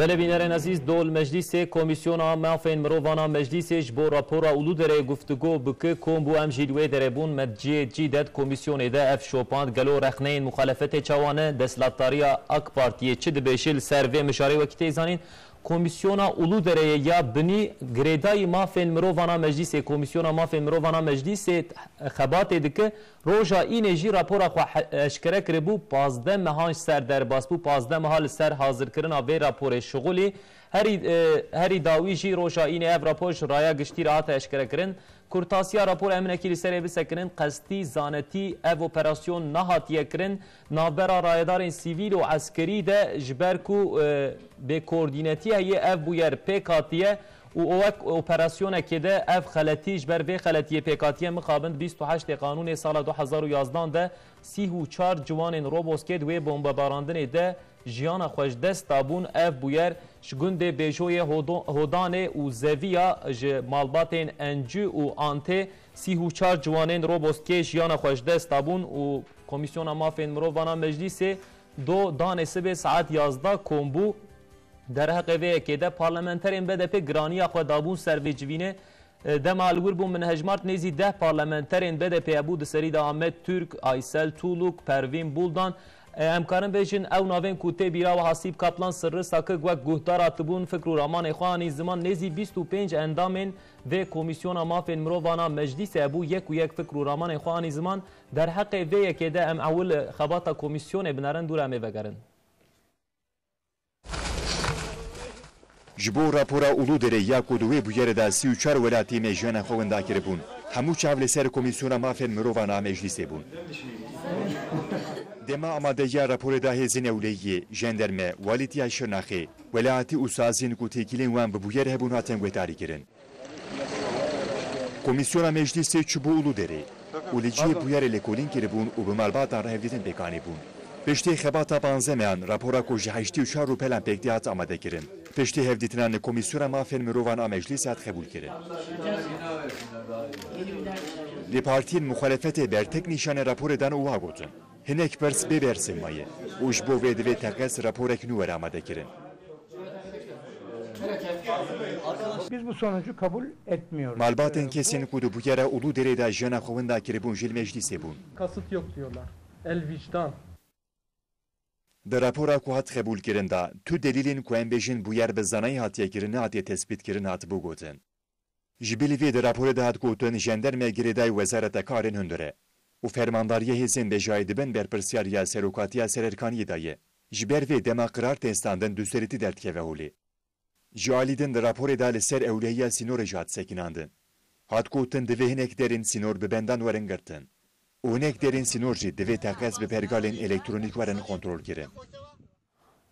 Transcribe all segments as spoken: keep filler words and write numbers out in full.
Belê bînerên ezîz, dol Meclîsê Komîsyona Mafên Mirovana Meclîsê ji bo rapora Uludere guftûgo bike, kom bû em jî li wê derê bûn. Me ciyê cî de di komîsyonê de ev şopand. Gelo rexneyên muxalefetê çawa ne? Desthilatdariya AK Partiyê çi dibêje li ser vê mijarê? Wekî tê zanîn, Komîsyona Uludereyê ya binî girêdayî mafên mirovana Meclîsê, Komîsyona Mafên Mirovana Meclîsê xebatê dike. Roja înê jî rapora xwe he-, eşkere kiribû, pazdeh mehan ji ser derbas bû, pazdeh meha li ser hazirkirina vê raporê şixulî. Herî, e, herî dawî jî roja înê ev rapor ji raya giştî re hate eşkerekirin. Kurtasiya raporê em hinekî li serê bisekinin, qestî, zanetî ev operasyon nehatiye kirin. Navbera rayedarên sivîl û eskerî de ji ber ku, e, bêkoordînetî heye, ev bûyer pêk hatiye û o wek operasyonekê de ev xeletî ji ber vê xeletiyê pêk hatiye. Mixabin di bîst û heştê Qanûnê sala du hezar û yazdan de sîh û çar ciwanên Roboskê di wê bombebarandinê de jiyana xwe ji dest dabûn. Ev bûyer ji gundê Bêjoyê Hodo-, Hodanê û Zeviya ji malbatên Encû û Antê sîh û çar ciwanên Roboskê jiyana xwe ji dest dabûn û Komîsyona Mafên Mirovana Meclîsê do danê sibê saet yazda kom bû. Derheqê vê yekê de parlamenterên B D P giraniya xwe dabûn ser vê civînê. E, dema li wir bûm min hejmart, nêzî deh parlamenterên B D P hebû, di serî de Ahmet Türk, Aysel Tuğluk, Pervin Buldan. E, em karin bêjin ew navên ku tê bîra we Hasîb Kaplan, Sirri Sakik wek guhdar hatibûn, fikr û ramanê xwe anî ziman. Nêzî bîst û pênc endamên vê Komîsyona Mafên Mirovana Meclîsê hebû, yek û yek fikr û ramanê xwe anî ziman. Derheqê vê yekê de em ewil xebata komîsyonê binerin, dû re em ê vegerin. Ji bo rapora Uluderê ya ku di wê bûyerê de sî û çar welatî me jiyana xwe winda kiribûn, hemû çav li ser Komîsyona Mafên Mirovan a Meclîsê bûn. Dema amadeya raporê de hêzên ewlehiyê, jenderme, Walîtiya Şirnexê, welatî û saziyên ku têkiliyên wan bi bûyer hebûn hatin guhdarî kirin. Komîsyona Meclîsê çûbû Uluderê û li cihê bûyerê lêkolîn kiribûn û bi malbatan re hevdîtin pêk anîbûn. Piştî xebata panzdeh mehan, rapora ku ji heştê û çar rûpelan pêk tê hat amade kirin. Piştî hevdîtinan li Komîsyona Mafên Mirovan a Meclîsê hat qebûl kirin. Lê partiyên muxalefetê bertek nîşanê raporê dan û wiha gotin, hinek pirs bê bersiv maye û ji bo vê divê teqez raporek nû were amade kirin. Biz bu sonucu kabul etmiyoruz. Malbatên kesên ku di bûyera Uluderê de jiyana xwe winda kiribûn jî li meclîsê bûn. Kasıt yok diyorlar. El vicdan. Di rapora ku hat qebûlkirin de tu delîlên ku em bêjin bûyer bi zanayî hatiye kirin nehatiye tespîtkirin hatibû gotin. Ji bilî vê di raporê de hat gotin, jenderme girêdayî Wezareta Karên Hundir e û fermandariyê hêzên bejayî di bin berpirsiyariya Serokatiya Sererkaniyê de ye. Ji ber vê dema qirar tê standin duserîtî derdikeve holê. Ji alî din di raporê de li ser ewlehiya sînorê jî hat sekinandin. Hat gotin, divê hinek derên sînor bi bendan werin girtin û hinek derên sînor jî divê teqez bi pergalên elektronîk werin kontrolkirin.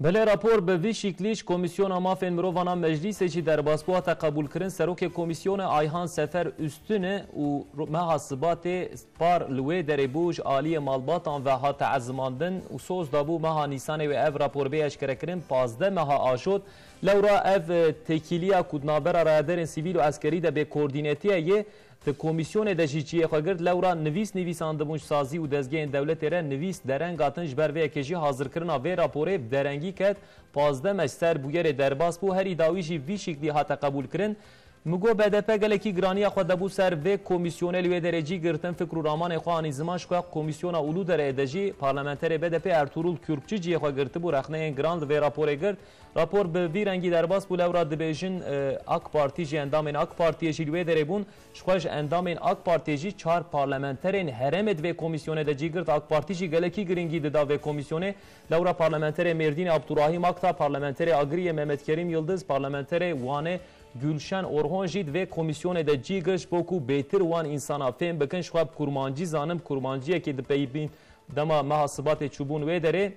Belê, rapor bi vî şiklî ji Komîsyona Mafên Mirovan a Meclîsê jî derbas bû, hate qebûlkirin. Serokê Komîsyonê Ayhan Sefer Üstüne û ro-, meha Sibatê par li wê derê bû, ji aliyê malbatan ve hate ezimandin û soz dabû meha Nîsanê wê ev rapor bê eşkerekirin. Pazdeh meha aşot. Lewra ev, e, têkiliya ku di navbera rayedarên sivîl û eskerî de bê koordînetî ye, yê di komîsyonê de jî cihê xwe girt. Lewra nivîs nivîsandibûn ji sazî û dezgehên dewletê re nivîs dereng hatin. Ji ber vê yekê jî hazirkirina vê raporê bi derengî ket. Pazdeh meh ji ser bûyerê derbas bû. Herî dawî jî vî şiklî hate qebûlkirin. Min got, B D P gelekî giraniya xwe debû ser vê komîsyonê, li wê derê cî girtin, fikr û ramanê xwe anî ziman. Ji xwe Komîsyona Uluderê de jî parlamenterê B D P Ertuğrul Kürkçü cihê xwe girtibû, rexneyên giran li vê raporê girt. Rapor bi vî rengî derbas bû, lewra dibêjin, e, AK Partî jî, endamên AK Partiyê jî li wê derê bûn. Ji xwe ji endamên AK Partiyê jî çar parlamenterên herêmê di vê komîsyonê de cî girt. AK Partî jî gelekî girîngî dida vê komîsyonê. Lewra parlamenterê Mêrdînê Abdurahîm Akta, parlamenterê Agiriyê Mehmet Kerîm Yildiz, parlamenterê Wanê Gülşen Orhon jî di vê komîsyonê de cî girt, ji bo ku bêtir wan însana fêm bikin. Ji xwe bi kurmancî zanin, bi kurmanciyekê dipeyivîn. Dema meha Sibatê çûbûn wê derê,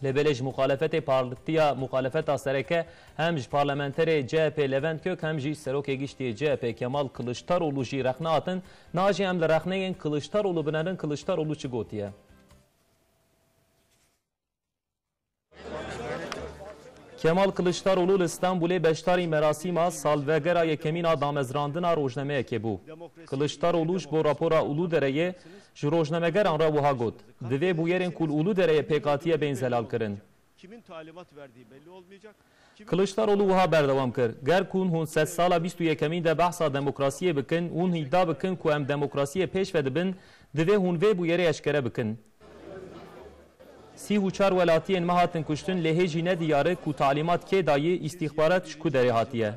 lê belê ji muxalefetê, partiya muxalefeta sereke, hem ji parlamenterê C H P Levent Kök, hem jî serokê giştî C H P Kemal Kılıçdaroğlu jî rexne hatin. Niha jî em li rexneyên Kılıçdaroğlu binerin, Kılıçdaroğlu çi gotiye? Kemal Kılıçdaroğlu li Stenbolê beşdarî merasîma salvegera yekemîn a damezrandina rojnameyekê bû. Kılıçdaroğlu ji bo rapora Uludereyê ji rojnamegeran re wiha got, divê bûyerên ku li Uludereyê pêk hatiye bên zelalkirin. Kimin talimat verdiği belli olmayacak. Kiliçdaroglu wiha berdewam kir, Ger ku hûn sedsala bîst û yekemîn de behsa demokrasiyê bikin, hûn îdia bikin ku em demokrasiyê pêş ve dibin, divê hûn vê bûyerê eşkere bikin. Sî û çar welatiyên me hatin kuştin, lê hê jî ne diyar e ku talîmat kê dayî, îstîxbarat ji ku derê hatiye.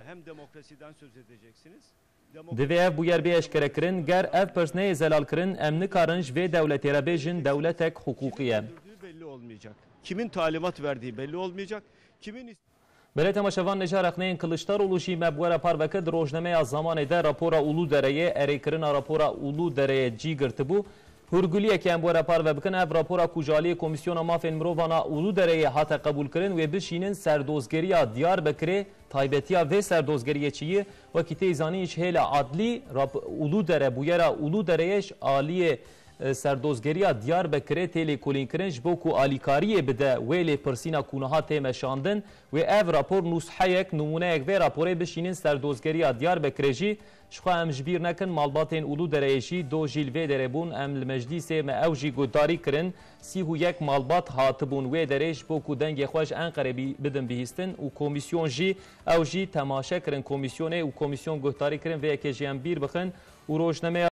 Divê ev bûyer bê eşkerekirin, ger ev pirs neyê zelalkirin, em nikarin ji vê dewletê re bêjin dewletek hiqûqî ye. Belli olmayacak. Kimin talimat verdiği belli olmayacak. Kimin Belê temaşevan, nêja rexneyên Kiliçdaroglu jî me bi we re parve kir. Di rojnameya Zamanê de rapora Uludereyê, erêkirina rapora Uludereyê cî girtibû. Hûrguliyekê em bi we re parve bikin, ev rapora ku ji aliyê Komîsyona Mafên Mirovan a Uludereyê hate qebûlkirin, wê bişînin serdozgeriya Diyarbekirê. Taybetiya vê serdozgeriyê çi ye? Wekî tê zanîn, ji hêla adlî rap-, Uludere, bûyera Uludereyê ji aliyê e, serdozgeriya Diyarbekirê tê lêkolînkirin, ji bo ku alîkariyê bide wê lêpirsîna ku niha tê meşandin, wê ev rapor nûsheyek, nimûneyek vê raporê bişînin serdozgeriya Diyarbekirê jî. Jixwe em ji bîr nekin, malbatên Uludereyê jî do jî li vê derê bûn, em li meclîsê me ew jî guhdarî kirin. Sî û yek malbat hatibûn wê derê ji bo ku dengê xwe ji Enqerê bî-, bidin bihîstin û komîsyon jî, ew jî temaşe kirin komîsyonê û komîsyon guhdarî kirin. Vê yekê jî em bîr bixin û rojnameya